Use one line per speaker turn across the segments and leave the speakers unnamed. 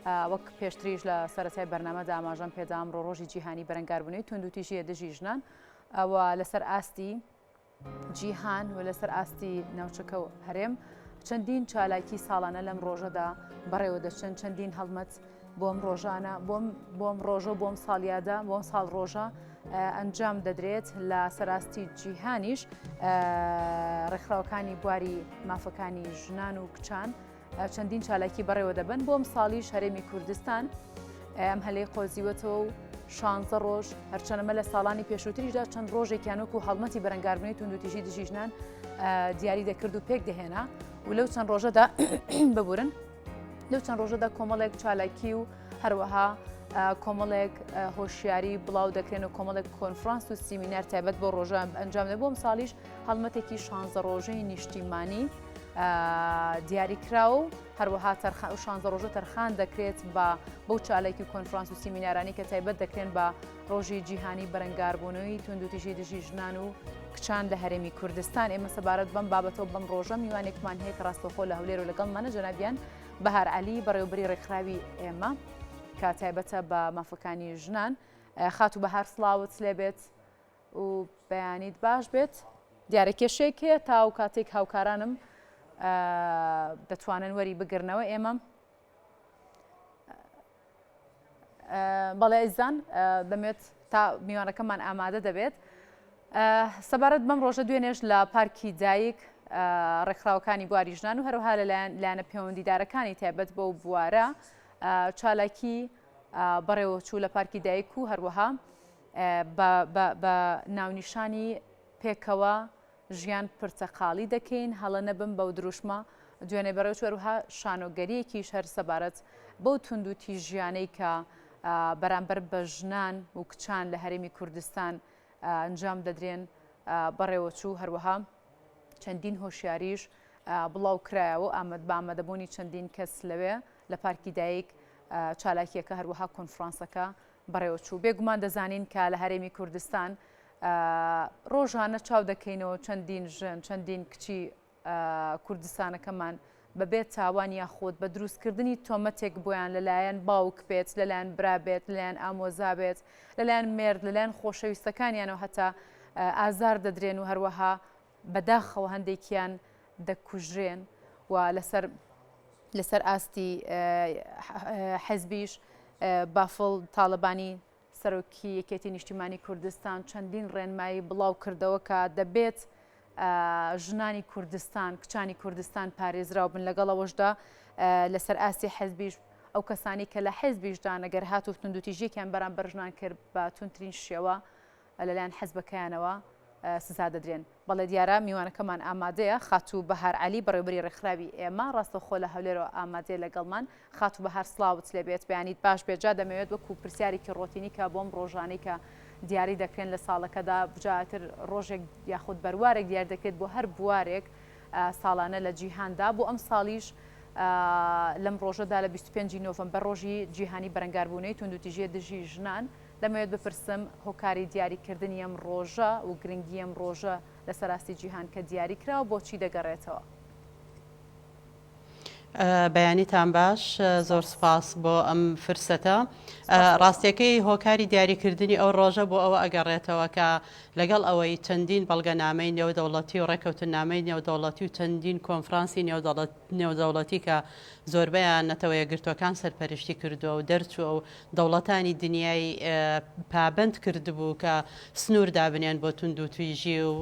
وەک پێشتریش لە سەرەتای بەرنامەدا ئاماژەم پێدا ئەمڕۆ ڕۆژی جیهانی بەرەنگاربوونەوەی توندوتیژیە دژی ژنان ئەوە لەسەر ئاستی جیهان و لەسەر ئاستی ناوچەکە و هەرێم چەندین چالاکی ساڵانە لەم ڕۆژەدا بەڕێوە دەچن چەندین هەڵمەت بۆم ڕۆژانە بۆم بۆم ڕۆژە بۆم ساڵیادە بۆم ساڵ ڕۆژە ئەنجام دەدرێت لە سەراستی جیهانیش ڕێکخراوەکانی بواری مافەکانی ژنان و کچان چەندین چالاکی بەڕێوە دەبەن بۆ ئەمساڵیش هەرێمی کوردستان ئەم هەلەی قۆزیوەتەوە و شانزە ڕۆژ هەرچەنەمە لە ساڵانی پێشووتریشدا چەند ڕۆژێکیان وەکو هەڵمەتی بەرەنگاربوونەوەی توندوتیژی دژی ژنان دیاری دەکرد و پێک دەهێنا و لەو چەند ڕۆژەدا ببورن لەو چەند ڕۆژەدا کۆمەڵێک چالاکی و هەروەها کۆمەڵێک هۆشیاری بڵاو دەکرێن و کۆمەڵێک کۆنفرانس و سیمینار تایبەت بۆ ڕۆژە ئەنجام دە بۆم ساڵیش هەڵمەتێکی شانزە ڕۆژەی نیشتیمانی دیاریکراوە و هەروەها تەرخان و شانزە ڕۆژە تەرخان دەکرێت بە بەو چالاکی و کۆنفرانس و سیمینارانی کە تایبەت دەکرێن بە ڕۆژی جیهانی بەرەنگاربوونەوەی توندوتیژی دژی ژنان و کچان لە هەرێمی کوردستان ئێمە سەبارەت بەم بابەتەوە بەم ڕۆژە میوانێکمان هەیە کە ڕاستەوخۆ لە هەولێر و لەگەڵمانە جەنابیان بەهار عەلی بەڕێوەبەری ڕێکخراوی ئێمە کە تایبەتە بە مافەکانی ژنان خاتوو بەهار سڵاوت لێبێت و بەیانیت باش بێت. دیارە کێشەیەک هەیە تا و کاتێک هاوکارانم دەتوانن وەری بگرنەوە ئێمە بەڵێ ئەیزان دەمێت تا میوانەکەمان ئامادە دەبێت سەبارەت بەم ڕۆژە دوێنێش لە پارکی دایک ڕێکخراوەکانی بواری ژنان و هەروەها لەلایەن لایەنە پەیوەندیدارەکانی تایبەت بەو بوارە چالاکی بەڕێوەچوو لە پارکی دایک و هەروەها بە ناونیشانی پێکەوە ژیان پرتەقاڵی دەکەین، هەڵە نەبم بەو دروشمە دوێنێ بەڕێوەچوو، هەروەها شانۆگەرییەکیش هەر سەبارەت بەو توندوتیژیانەی کە بەرامبەر بە ژنان و کچان لە هەرێمی کوردستان ئەنجام دەدرێن بەڕێوەچوو، هەروەها چەندین هۆشیاریش بڵاو کرایەوە ئامەد بە ئامادەبوونی چەندین کەس لەوێ لە پارکی دایک چالاکییەکە هەروەها کۆنفرانسەکە بەڕێوەچوو. بێگومان دەزانین کە لە هەرێمی کوردستان ڕۆژانە چاو دەکەینەوە چەندین ژن، چەندین کچی کوردستانەکەمان بەبێ تاوان یاخود بە دروستکردنی تۆمەتێک بۆیان لەلایەن باوک بێت، لەلایەن برا بێت، لەلایەن ئامۆزا بێت، لەلایەن مێرد، لەلایەن خۆشەویستەکانیانەوە هەتا ئازار دەدرێن و هەروەها بەداخەوە هەندێکیان دەکوژرێن و لەسەر لەسەر ئاستی حزبیش بافڵ تاڵەبانی سەرۆکی یەکێتی نیشتیمانی کوردستان چەندین ڕێنمایی بڵاو کردەوە کە دەبێت ژنانی کوردستان کچانی کوردستان پارێزراو بن لەگەڵ ئەوەشدا لەسەر ئاستی حزبیش ئەو کەسانی کە لە حزبیشدان ئەگەر هاتوو توندوتیژیەکیان بەرامبەر ژنان کرد بە توندترین شێوە لەلایەن حزبەکەیانەوە سزا دەدرێن. بەڵێ دیارە میوانەکەمان ئامادەیە، خاتوو بەهار عەلی بەڕێوەبەری ڕێکخراوی ئێمە ڕاستەوخۆ لە هەولێرەوە ئامادەیە لەگەڵمان. خاتوو بەهار سڵاوت لێ بێت، بەیانیت باش بێت. جا دەمەوێت وەکوو پرسیارێکی ڕۆتینی کە بۆم ڕۆژانەی کە دیاری دەکرێن لە ساڵەکەدا جاتر ڕۆژێک یاخود بەروارێک دیاری دەکرێت بۆ هەر بوارێک ساڵانە لە جیهاندا بۆ ئەمساڵیش لەم ڕۆژەدا لە 25 نۆڤەمبەر ڕۆژی جیهانی بەرەنگاربوونەوەی توندوتیژیە دژی ژنان دەمەوێت بپرسم هۆکاری دیاری کردنی ئەم ڕۆژە و گرنگی ئەم ڕۆژە لەسەر ئاستی جیهان کە دیاری کراوە بۆچی دەگەڕێتەوە؟
بەیانیتان باش زۆر سپاس بۆ ئەم فرسەتە ڕاستیەکەی هۆکاری دیاریکردنی ئەو ڕۆژە بۆ ئەوە ئەگەڕێتەوە کە لەگەڵ ئەوەی چەندین بەڵگەنامەی نێودەوڵەتی و ڕێکەوتنامەی نێودەوڵەتی و چەندین کۆنفرانسی نێودەوڵەتی کە زۆربەیان نەتەوە یەکگرتووەکان سەرپەرشتی کردووە و دەرچووە و دەوڵەتانی دنیای پابەند کردبوو کە سنوور دابنێن بۆ توندوتیژی و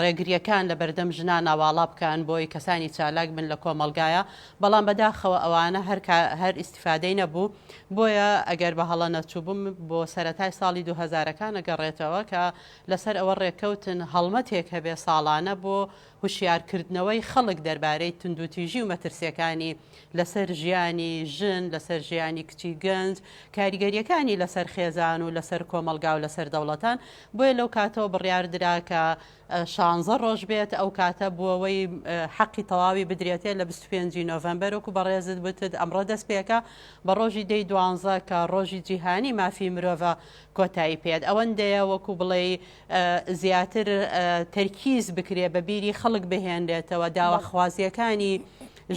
ڕێگرییەکان لە بەردەم ژنانا واڵا بکەن بۆی کەسانی چالاک بن لە کۆمەڵگایا بەڵام بەداخەوە ئەوانە هەر هەر ئیستیفادەی نەبوو بۆیە ئەگەر بە هەڵە نەچووبم بۆ سەرەتای ساڵی دووهەزارەکان ئەگەڕێتەوە کە لەسەر ئەوە ڕێککەوتن هەڵمەتێک هەبێ ساڵانە بۆ هوشیارکردنەوەی خەڵک دەربارەی توندوتیژی و مەترسیەکانی لەسەر ژیانی ژن، لەسەر ژیانی کچی گەنج، کاریگەریەکانی لەسەر خێزان و لەسەر کۆمەڵگا و لەسەر دەوڵەتان، بۆیە لەو کاتەوە بڕیار درا کە شانزە ڕۆژ بێت، ئەو کاتە بۆوەی حەقی تەواوی بدرێتێ لە 25 ی نۆڤەمبەر وەکو بەڕێزت وتت ئەمڕۆ دەست پێکا بە ڕۆژی دەی دوانزە کە ڕۆژی جیهانی مافی مرۆڤە کۆتایی پێت ئەوەندەیە وەکو بڵێی زیاتر تەرکیز بکرێ بە بیری خەڵک بهێنرێتەوە داواخوازیەکانی.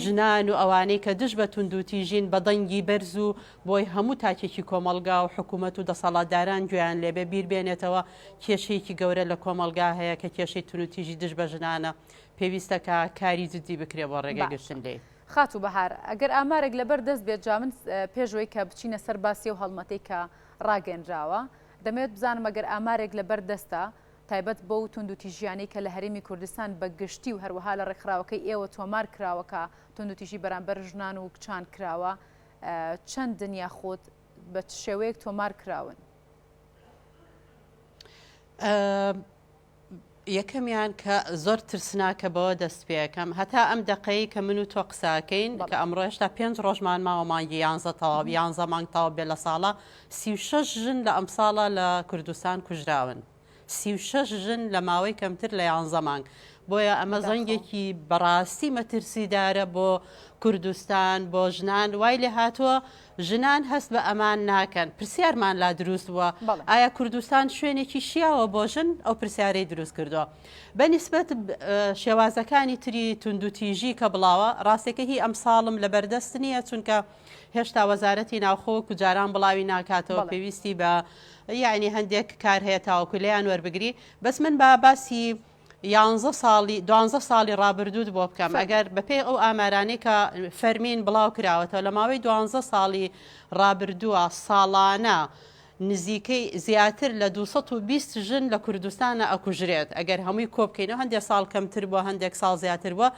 ژنان و ئەوانەی کە دژ بە توندوتیژین بە دەنگی بەرز و بۆی هەموو تاکێکی کۆمەڵگا و حکوومەت و دەسەڵاتداران گوێیان لێبێ بیر بێنێتەوە کێشەیەکی گەورە لە کۆمەڵگا هەیە کە کێشەی توندوتیژی دژ بە ژنانە پێویستە کە کاری جدی بکرێ بۆ ڕێگە
باشە
گرتن لێی.
خاتوو بەهار ئەگەر ئامارێک لەبەر دەست بێت جا من پێش وەی کە بچینە سەر باسی ئەو هەڵمەتەی کە ڕاگەنراوە دەمەوێت بزانم ئەگەر ئامارێک لەبەر دەستە تایبەت بەو توندوتیژیانەی کە لە هەرێمی کوردستان بە گشتی و هەروەها لە ڕێکخراوەکەی ئێوە تۆمار کراوە کە توندوتیژی بەرامبەر ژنان و کچان کراوە چەندن یاخود بە چ شێوەیەک تۆمار کراون؟
یەکەمیان کە زۆر ترسناکە بەوە دەست پێەکەم هەتا ئەم دەقەی کە من و تۆ قساکەین کە ئەمڕۆ هێشتا پێنج ڕۆژمان ماوە مانگی یانزە تەواو یانزە مانگ تەواو بێ لە ساڵە 36 ژن لە ئەمساڵە لە کوردستان کوژراون. 36 ژن لە ماوەی کەمتر لە یانزە مانگ. بۆیە ئەمە زەنگێکی بەڕاستی مەترسیدارە بۆ کوردستان، بۆ ژنان، وای لێهاتووە ژنان هەست بە ئەمان ناکەن. پرسیارمان لا دروست بووە، ئایا کوردستان شوێنێکی شیاوە بۆ ژن؟ ئەو پرسیارەی دروست کردووە. بە نیسبەت شێوازەکانی تری توندوتیژی کە بڵاوە، ڕاستەکە هی ئەمساڵم لەبەردەست نییە، چونکە هێشتا وەزارەتی ناوخۆ وەکو جاران بڵاوی ناکاتەوە، پێویستی بە یەعنی هەندێک کار هەیە تاوەکو لێیان وەربگری. بەس من با باسی یانزە ساڵی دوانزە ساڵی ڕابردووت بۆ بکەم ئەگەر بەپێی ئەو ئامارانەی کە فەرمین بڵاو کراوەتەوە لە ماوەی دوانزە ساڵی ڕابردووە ساڵانە نزیکەی زیاتر لە 220 ژن لە کوردستانە ئەکوژرێت ئەگەر هەمووی کۆ بکەینەوە هەندێک ساڵ کەمتر بووە هەندێک ساڵ زیاتر بووە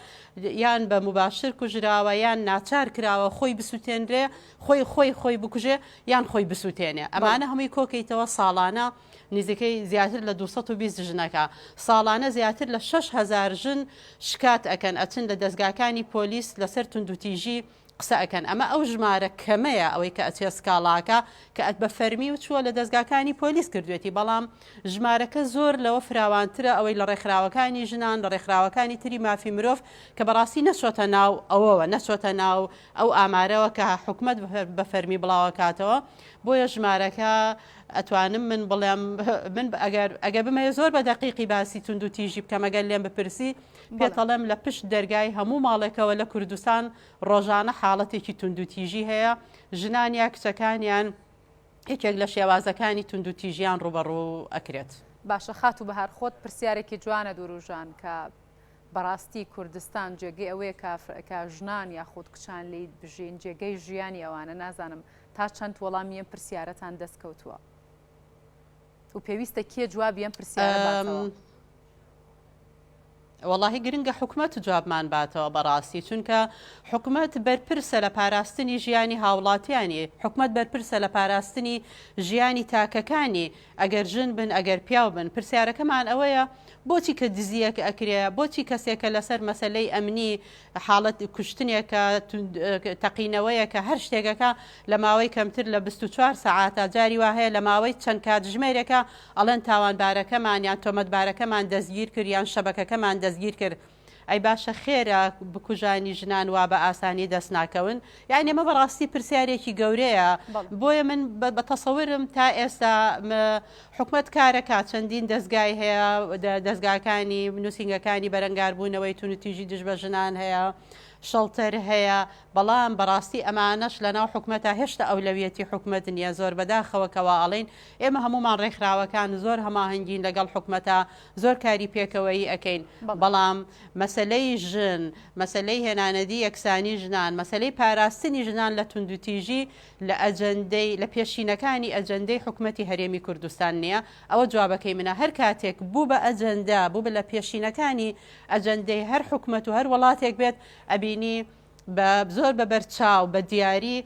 یان بە مباشر کوژراوە یان ناچار کراوە خۆی بسووتێنرێ خۆی خۆی خۆی بکوژێ یان خۆی بسووتێنێ ئەمانە هەمووی کۆکەیتەوە ساڵانە نزیکەی زیاتر لە 220 ژنەکە ساڵانە زیاتر لە 6000 ژن شکات ئەکەن ئەچن لە دەزگاکانی پۆلیس لەسەر توندوتیژی قسە ئەکەن ئەمە ئەو ژمارە کەمەیە ئەوەی کە ئەچێ سکاڵاکە کە ئەت بە فەرمی و چووە لە دەزگاکانی پۆلیس کردوێتی بەڵام ژمارەکە زۆر لەوە فراوانترە ئەوەی لە ڕێکخراوەکانی ژنان لە ڕێکخراوەکانی تری مافی مرۆڤ کە بەڕاستی نەچۆتە ناو ئەوەوە نەچۆتە ناو ئەو ئامارەوە کە حکومەت بە فەرمی بڵاوەکاتەوە بۆیە ژمارەکە ئەتوانم من بڵێم من ئەگەر ئەگەر بمەوێ زۆر بە دەقیقی باسی توندوتیژی بکەم ئەگەر لێم بپرسی پێتەڵێم لە پشت دەرگای هەموو ماڵێکەوە لە کوردستان ڕۆژانە حاڵەتێکی توندوتیژی هەیە ژنان یا کچەکانیان یەکێک لە شێوازەکانی توندوتیژیان ڕووبەڕوو ئەکرێت.
باشە خاتوو بەهار خۆت پرسیارێکی جوانت وروژان کە بەڕاستی کوردستان جێگەی ئەوەیە کە کە ژنان یاخود کچان لێی بژین جێگەی ژیانی ئەوانە نازانم تا چەند وەڵامی ئەم پرسیارەتان دەست کەوتووە و پێویستە کێ جوابی ئەم پرسیارە باتەوە؟
وەڵاهی گرنگە حکومەت جوابمان باتەوە بەڕاستی چونکە حکومەت بەرپرسە لە پاراستنی ژیانی هاوڵاتیانی حکومەت بەرپرسە لە پاراستنی ژیانی تاکەکانی ئەگەر ژن بن ئەگەر پیاو بن پرسیارەکەمان ئەوەیە بۆچی کە دزیەک ئەکرێ بۆچی کەسێکە لەسەر مەسلەی ئەمنی حاڵەت کوشتنێکە تەقینەوەیەکە هەر شتێکەکە لە ماوەی کەمتر لە 24 سەعاتە جاری وا هەیە لە ماوەی چەند کاتژمێرێکە ئەڵێن تاوانبارەکەمان یان تۆمەتبارەکەمان دەستگیر کرد یان شەبەکەکەمان دەستگیر کرد ئەی باشە خێرە بکوژانی ژنان وا بە ئاسانی دەست ناکەون یانی ئەمە بەڕاستی پرسیارێکی گەورەیە بۆیە من بە تەسەورم تا ئێستا حکومەت کارەکە چەندین دەستگای هەیە دەستگاکانی نووسینگەکانی بەرەنگاربوونەوەی توندوتیژی دژ بە ژنان هەیە شەڵتەر هەیە بەڵام بەڕاستی ئەمانەش لەناو حکومەتە هێشتا ئەولەویەتی حکومەت نییە زۆر بەداخەوە کەوا ئەڵێین ئێمە هەموومان ڕێکخراوەکان زۆر هەماهەنگین لەگەڵ حکومەتا زۆر کاری پێکەوەیی ئەکەین بەڵام مەسەلەی ژن مەسەلەی هێنانەدی یەکسانی ژنان مەسەلەی پاراستنی ژنان لە توندوتیژی لە ئەجەندەی لە پێشینەکانی ئەجەندەی حکومەتی هەرێمی کوردستان نییە ئەوە جوابەکەی منە هەر کاتێک بوو بە ئەجەندە بوو بە لە پێشینەکانی ئەجەندەی هەر حکومەت و هەر وڵاتێک بێت ئەبینی بە زۆر بە بەرچاو بە دیاری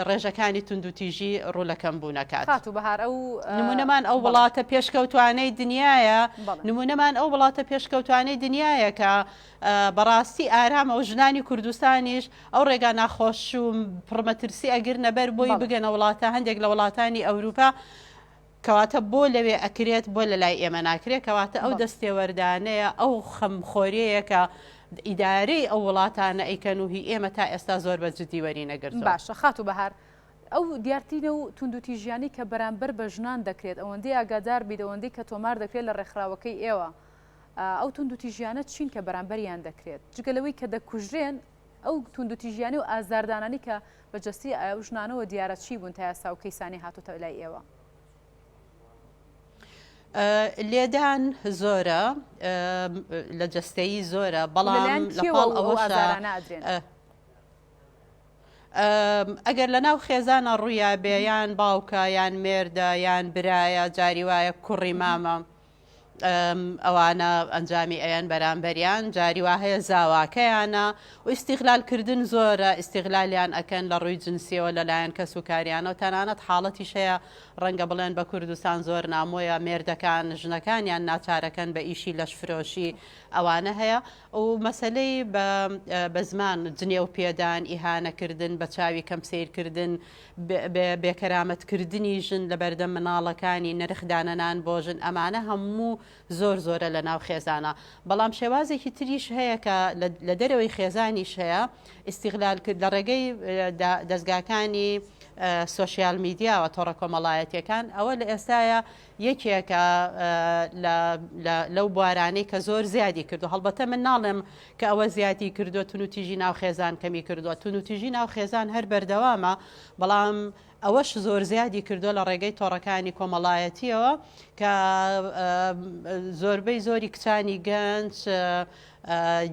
ڕێژەکانی توندوتیژی ڕوو لە کەمبوون ئەکات.
خاتوو بەهار ئەو
نموونەمان ئەو وڵاتە پێشکەوتوانەی دنیایە، نموونەمان ئەو وڵاتە پێشکەوتوانەی دنیایە کە بەڕاستی ئارامە و ژنانی کوردستانیش ئەو ڕێگا ناخۆش و پڕمەترسی ئەگرنە بەر بۆی بگەنە وڵاتە هەندێک لە وڵاتانی ئەوروپا. کەواتە بۆ لەوێ ئەکرێت بۆ لەلای ئێمە ناکرێت کەواتە ئەو دەستێوەردانەیە ئەو خەمخۆریەیە کە ئیدارەی ئەو وڵاتانە ئەیکەن و هی ئێمە تا ئێستا زۆر بە جدی وەری نەگرتووە.
باشە خاتوو بەهار ئەو دیارترین و توندوتیژیانەی کە بەرامبەر بە ژنان دەکرێت ئەوەندەی ئاگادار بیت ئەوەندەی کە تۆمار دەکرێت لە ڕێکخراوەکەی ئێوە ئەو توندوتیژیانە چین کە بەرامبەریان دەکرێت جگە لەوەی کە دەکوژرێن؟ ئەو توندوتیژیانەی و ئازاردانانی کە بە جەستەی ئەو ژنانەوە دیارە چی بوون تا ئێستا و کەیسانەی هاتۆتە لای ئێوە؟
لێدان زۆرە لە جەستەیی زۆرە بەڵام لە پاڵ ئەوەشا ئەگەر لە ناو خێزانە ڕوویا بێ یان باوکە یان مێردە یان برایە جاری وایە کوڕی مامە ئەوانە ئەنجامی ئەیەن بەرامبەریان جاری وا هەیە زاواکەیانە و ئیستیغلال کردن زۆرە ئیستیغلالیان ئەکەن لە ڕووی جنسیەوە لەلایەن کەس و کاریانەوە تەنانەت حاڵەتیش هەیە ڕەنگە بڵێن بە کوردستان زۆر نامۆیە مێردەکان ژنەکانیان ناچارەکەن بە ئیشی لەشفرۆشی ئەوانە هەیە و مەسەلەی بە بە زمان جنێو پێدان ئیهانەکردن بە چاوی کەم سەیرکردن بێکەرامەت کردنی ژن لەبەردەم مناڵەکانی، نرخ دانەنان بۆ ژن، ئەمانە هەموو زۆر زۆرە لەناو خێزانا. بەڵام شێوازێکی تریش هەیە کە لە دەرەوەی خێزانیش هەیە، ئیستیغلال کرد لە ڕێگەی دەزگاکانی سۆشیال میدیاوە، تۆڕە کۆمەڵایەتیەکان، ئەوە لە ئێستایا یەکێکە لەو بوارانەی کە زۆر زیادی کردو. هەڵبەتە من ناڵێم کە ئەوە زیادی کردووە تونوتیژی ناو خێزان کەمی کردووە، تونوتیژی ناو خێزان هەر بەردەوامە، بەڵام ئەوەش زۆر زیادی کردووە لە ڕێگەی تۆڕەکانی کۆمەڵایەتیەوە کە زۆربەی زۆری کچانی گەنج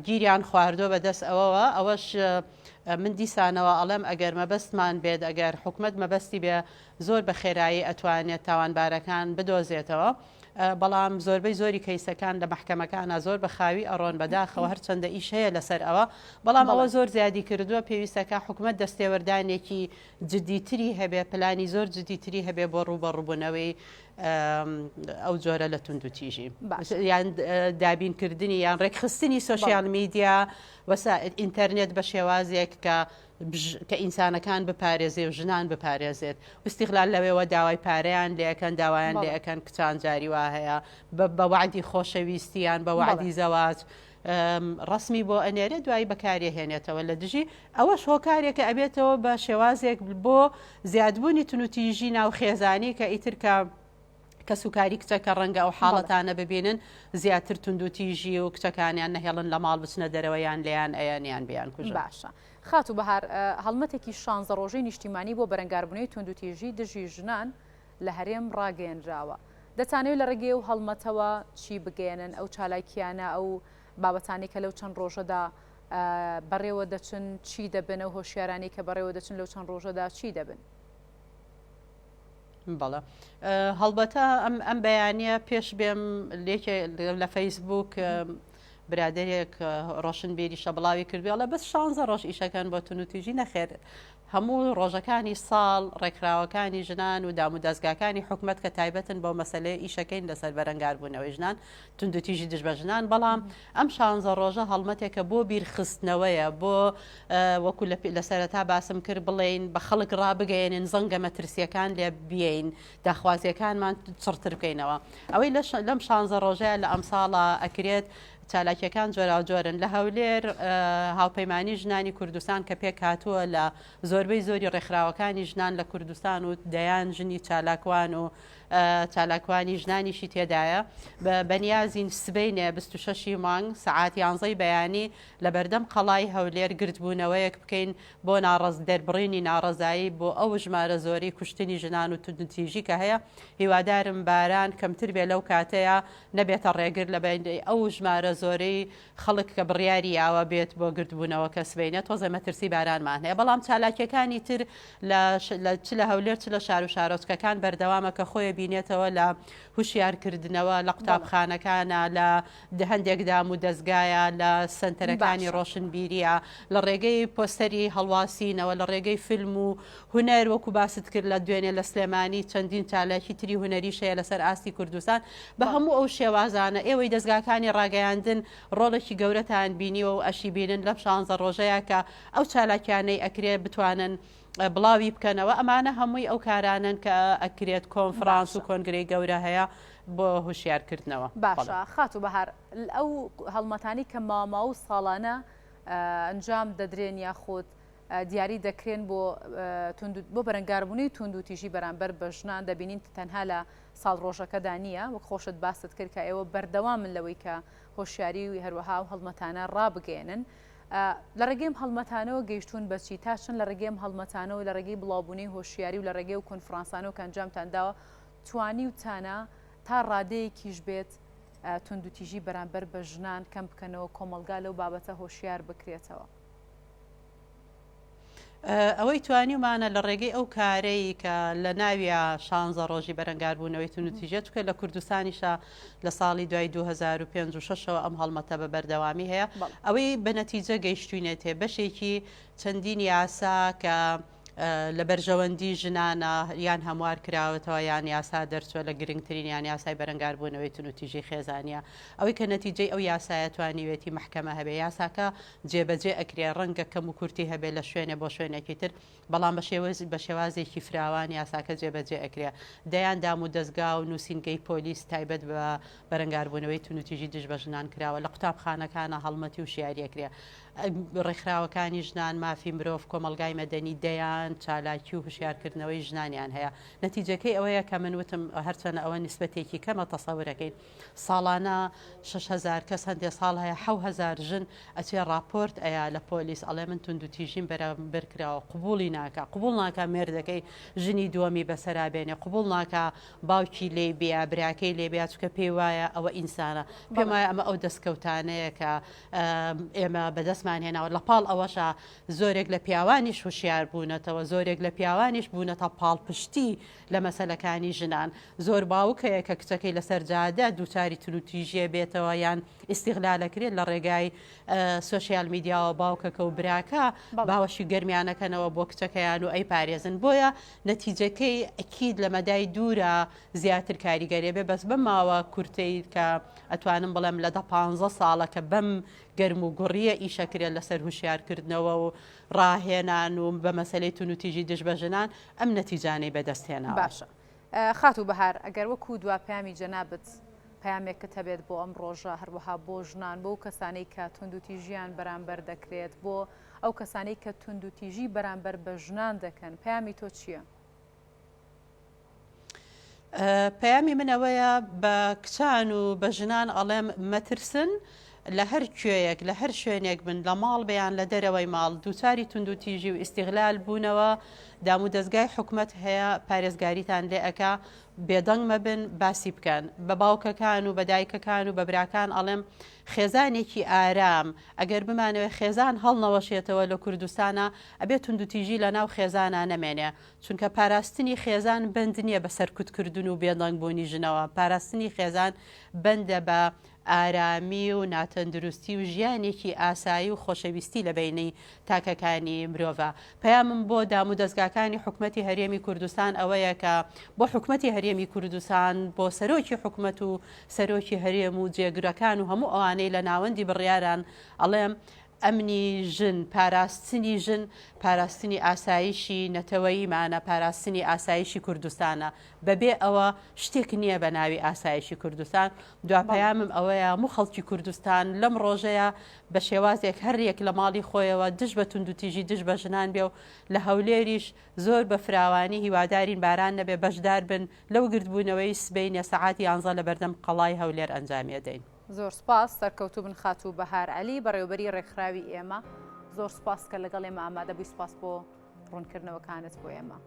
گیریان خواردووە بە دەست ئەوەوە، ئەوەش من دیسانەوە ئەڵێم ئەگەر مەبەستمان بێت ئەگەر حکومەت مەبەستی بێ زۆر بە خێرایی ئەتوانێت تاوانبارەکان بدۆزێتەوە. بەڵام زۆربەی زۆری کەیسەکان لە مەحکەمەکانا زۆر بە خاوی ئەڕۆن بەداخەوە هەرچەندە ئیش هەیە لەسەر ئەوە بەڵام ئەوە زۆر زیادی کردووە پێویستەکە حکومەت دەستێوەردانێکی جدیتری هەبێ پلانی زۆر جدیتری هەبێ بۆ ڕووبەڕووبوونەوەی ئەو جۆرە لە توندوتیژی یان دابینکردنی یان ڕێکخستنی سۆشیال میدیا وەسائل ئینتەرنێت بە شێوازێک کە کە ئینسانەکان بپارێزێ و ژنان بپارێزێت ئیستیغلال لەوێوە داوای پارەیان لێ ئەکەن داوایان لێ ئەکەن کچان جاری وا هەیە بە وەعدی خۆشەویستی یان بە وەعدی زەواج ڕسمی بۆ ئەنێرێ دوایی بەکاری هێنێتەوە لە دژی ئەوەش هۆکارێکە ئەبێتەوە بە شێوازێک بۆ زیادبوونی تونوتیژی ناو خێزانی کە ئیتر کە کەسوکاری کچەکە ڕەنگە ئەو حاڵەتانە ببینن زیاتر توندوتیژی و کچەکانیان نەهێڵن لە ماڵ بچنە دەرەوە یان لێیان ئەیەن یان بیانکوژن.
باشە خاتوو بەهار هەڵمەتێکی شانزە ڕۆژەی نیشتیمانی بۆ بەرەنگاربوونەوەی توندوتیژی دژی ژنان لە هەرێم ڕاگەیەنراوە. دەتانەوێت لە ڕێگەی ئەو هەڵمەتەوە چی بگەیەنن؟ ئەو چالاکییانە، ئەو بابەتانەی کە لەو چەند ڕۆژەدا بەڕێوە دەچن چی دەبن؟ ئەو هۆشیارانەی کە بەڕێوە دەچن لەو چەند ڕۆژەدا چی دەبن؟
بەڵێ هەڵبەتە ئەم ئەم بەیانە پێش بێم لێکێ لە فەیسبوک برادێک ڕۆشنبیریشە بڵاوی کردوێڵە بەس شانزە ڕۆژ ئیشەکەن بۆ تونوتیژی نەخێر هەموو ڕۆژەکانی ساڵ ڕێکخراوەکانی ژنان و دام و دەستگاکانی حکومت کە تایبەتن بۆ مەسلەیە ئیشەکەین لەسەر بەرەنگاربوونەوەی ژنان توندوتیژی دژ بە ژنان، بەڵام ئەم شانزە ڕۆژە هەڵمەتێکە بۆ بیرخستنەوەیە، بۆ وەکو لە سەرەتا باسم کرد بڵێین بە خەڵک ڕابگەیەنین زەنگە مەترسییەکان لێ بیەین، داخوازییەکانمان چڕتر بکەینەوە. ئەوەی لەم شانزە ڕۆژەیە لە ئەمساڵا ئەکرێت چالاکییەکان جۆراوجۆرن. لە هەولێر هاوپەیمانی ژنانی کوردستان کە پێکهاتووە لە زۆربەی زۆری ڕێکخراوەکانی ژنان لە کوردستان و دەیان ژنی چالاکوان و چالاکوانی ژنانیشی تێدایە، بەنیازین سبەینێ 26 ی مانگ سەعات یانزەی بەیانی لەبەردەم قەڵای هەولێر گردبوونەوەیەک بکەین بۆ دەربڕینی ناڕەزایی بۆ ئەو ژمارە زۆرەی کوشتنی ژنان و توندوتیژی کە هەیە، هیوادارم باران کەمتر بێ لەو کاتەیا نەبێتە ڕێگر لە ئەو ژمارە زۆرەی خەڵک کە بڕیاری یاوە بێت بۆ گردبوونەوەکە سبەینێ تۆزێ مەترسی بارانمان هەیە بەڵام چالاکیەکانی تر لە چ لە هەولێر چ لە شار و شارۆچکەکان بەردەوامە کە خۆی بینێتەوە لە هوشیارکردنەوە لە قوتابخانەکانە لە هەندێک دام و دەستگایە لە سنتەرەکانی ڕۆشنبیریە لە ڕێگەی پۆستەری هەڵواسینەوە لە ڕێگەی فیلم و هونەر وەکو باست کرد لە دوێنێ لە سلێمانی چەندین چالاکی تری هونەریش هەیە لەسەر ئاستی کوردستان بە هەموو ئەو شێوازانە ئێوەی دەزگاکانی ڕاگەیاندن ڕۆڵێکی گەورەتان بینیوە و ئەشی بینن لەم شانزە ڕۆژەیە کە ئەو چالاکیانەی ئەکرێ بتوانن بڵاوی بکەنەوە ئەمانە هەمووی ئەو کارانەن کە ئەکرێت کۆنفرانس و کۆنگرەی گەورە هەیە بۆ هوشیارکردنەوە.
باشە خاتوو بەهار ئەو هەڵمەتانەی کە ماوە و ساڵانە ئەنجام دەدرێن یاخود دیاری دەکرێن بۆ بۆ بەرەنگاربوونەوەی توندوتیژی بەرامبەر بە ژنان دەبینین تەنها لە ساڵڕۆژەکەدا نییە وەک خۆشت باست کرد کە ئێوە بەردەوامن لەوەی کە هۆشیاری و هەروەها ئەو هەڵمەتانە ڕابگەیەنن. لە ڕێگەی ئەم هەڵمەتانەوە گەیشتوون بە چی؟ تا چەند لە ڕێگەی ئەم هەڵمەتانەوە، لە ڕێگەی بڵاوبوونەی هۆشیاری و لە ڕێگەی ئەو کۆنفرانسانەوە کە ئەنجامتان داوە، توانیوتانە تا ڕادەیەکیش بێت توندوتیژی بەرامبەر بە ژنان کەم بکەنەوە، کۆمەڵگا لەو بابەتە هۆشیار بکرێتەوە؟
ئەوەی توانیومانە لە ڕێگەی ئەو کارەی کە لە ناویا شانزە ڕۆژی بەرەنگاربوونەوەی توندوتیژیە چونکە لە کوردستانیشا لە ساڵی دوای 2005 و شەشەوە ئەم هەڵمەتە بە بەردەوامی هەیە ئەوەی بە نەتیجە گەیشتوینێتێ بەشێکی چەندین یاسا کە لە بەرژەوەندی ژنانە یان هەموار کراوەتەوە یان یاسا دەرچوە لە گرنگترین یان یاسای بەرەنگاربوونەوەی توندوتیژی خێزانیە ئەوەی کە نەتیجەی ئەو یاسایە توانیوێتی مەحکەمە هەبێ یاساکە جێبەجێ ئەکرێ، ڕەنگە کەم و کورتی هەبێ لە شوێنێ بۆ شوێنێکی تر، بەڵام بە شێوەز بە شێوازێکی فراوان یاساکە جێبەجێ ئەکرێ. دەیان دام و دەزگا و نووسینگەی پۆلیس تایبەت بە بەرەنگاربوونەوەی توندوتیژی دژ بە ژنان کراوە، لە قوتابخانەکانا هەڵمەتی وشیاری ئەکرێ. ڕێکخراوەکانی ژنان، مافی مرۆڤ، کۆمەڵگای مەدەنی دەیان چالاکی و هوشیارکردنەوەی ژنانیان هەیە. نەتیجەکەی ئەوەیە کە من وتم هەرچەنە ئەوە نیسبەتێکی کەمە تەسەورەکەین ساڵانە 6000 کەس هەندێ ساڵ هەیە 7000 ژن ئەچێ ڕاپۆرت ئەیا لە پۆلیس ئەڵێ من توندوتیژیم بەرامبەر کراوە قبوڵی ناکا قبوڵ ناکا مێردەکەی ژنی دووەمی بەسەرا بێنێ قبوڵ ناکا باوکی لێی بیا براکەی لێ بیا چونکە پێی وایە ئەوە ئینسانە پێم وایە ئەمە ئەو دەستکەوتانەیە کە ئێمە بەدەستمان هێناوە لە پاڵ ئەوەشا زۆرێک لە پیاوانیش هوشیار بوونەتەوە زۆرێک لە پیاوانیش بوونەتە پاڵپشتی لە مەسەلەکانی ژنان زۆر باوک هەیە کە کچەکەی لەسەر جادە دووچاری تونوتیژیە بێتەوە یان ئیستیغلالەکرێت لە ڕێگای سۆشیال میدیاوە باوکەکە و براکە باوەشی گەرمیانەکەنەوە بۆ کچەکەیان و ئەی پارێزن بۆیە نەتیجەکەی ئەکید لە مەدای دوورە زیاتر کاریگەرێ بێ بەس بەم ماوە کورتەی کە ئەتوانم بڵێم لە دە پانزە ساڵە کە بەم گەرم و گوڕیە ئیشەکرێت لەسەر هوشیارکردنەوە و ڕاهێنان و بە مەسەلەی توندوتیژی دژ بە ژنان ئەم نەتیجانەی بەدەست هێناوە.
باشە خاتوو بەهار ئەگەر وەکوو دوا پەیامی جەنابت پەیامێکت هەبێت بۆ ئەم ڕۆژە هەروەها بۆ ژنان بۆ ئەو کەسانەی کە توندوتیژیان بەرامبەر دەکرێت بۆ ئەو کەسانەی کە توندوتیژی بەرامبەر بە ژنان دەکەن پەیامی تۆ چییە؟
پەیامی من ئەوەیە بە کچان و بە ژنان ئەڵێم مەترسن لە هەر کوێیەک لە هەر شوێنێک بن لە ماڵ بیان لە دەرەوەی ماڵ دووچاری توندوتیژی و ئیسیغلال بوونەوە دام و دەستگای حکومت هەیە پارێزگاریتان لێ ئەکا بێدەنگ مەبن باسی بکەن بە باوکەکان و بە دایکەکان و بە براکان ئەڵێم خێزانێکی ئارام ئەگەر بمانەوێ خێزان هەڵنەوەشێتەوە لە کوردستانە ئەبێ توندوتیژی لە ناو خێزانە نەمێنێ چونکە پاراستنی خێزان بەند نییە بە سەرکوتکردن و بێدەنگ بوونی ژنەوە، پاراستنی خێزان بەندە بە ئارامی و ناتەندروستی و ژیانێکی ئاسایی و خۆشەویستی لە بەینی تاکەکانی مرۆڤە. پەیامم بۆ دامودەزگاکانی حکومەتی هەرێمی کوردستان ئەوەیە کە بۆ حکومەتی هەرێمی کوردستان، بۆ سەرۆکی حکومەت و سەرۆکی هەرێم و جێگرەکان و هەموو ئەوانەی لە ناوەندی بڕیاران ئەڵێم ئەمنی ژن، پاراستنی ژن، پاراستنی ئاسایشی نەتەوەییمانە، پاراستنی ئاسایشی کوردستانە. بەبێ ئەوە شتێک نییە بە ناوی ئاسایشی کوردستان. دوا پەیامم ئەوەیە هەموو خەڵکی کوردستان لەم ڕۆژەیا بە شێوازێک هەر یەک لە ماڵی خۆیەوە دژ بە توندوتیژی دژ بە ژنان بێ و لە هەولێریش زۆر بە فراوانی هیوادارین باران نەبێ بەشدار بن لەو گردبوونەوەی سبەینێ سەعات یانزە لە بەردەم قەڵای هەولێر ئەنجامی ئەدەین.
زۆر سوپاس سەرکەوتوو بن خاتوو بەهار عەلی بەڕێوەبەری ڕێکخراوی ئێمە زۆر سوپاس کە لەگەڵ ئێمە ئامادە بووی سوپاس بۆ ڕوونکردنەوەکانت بۆ ئێمە.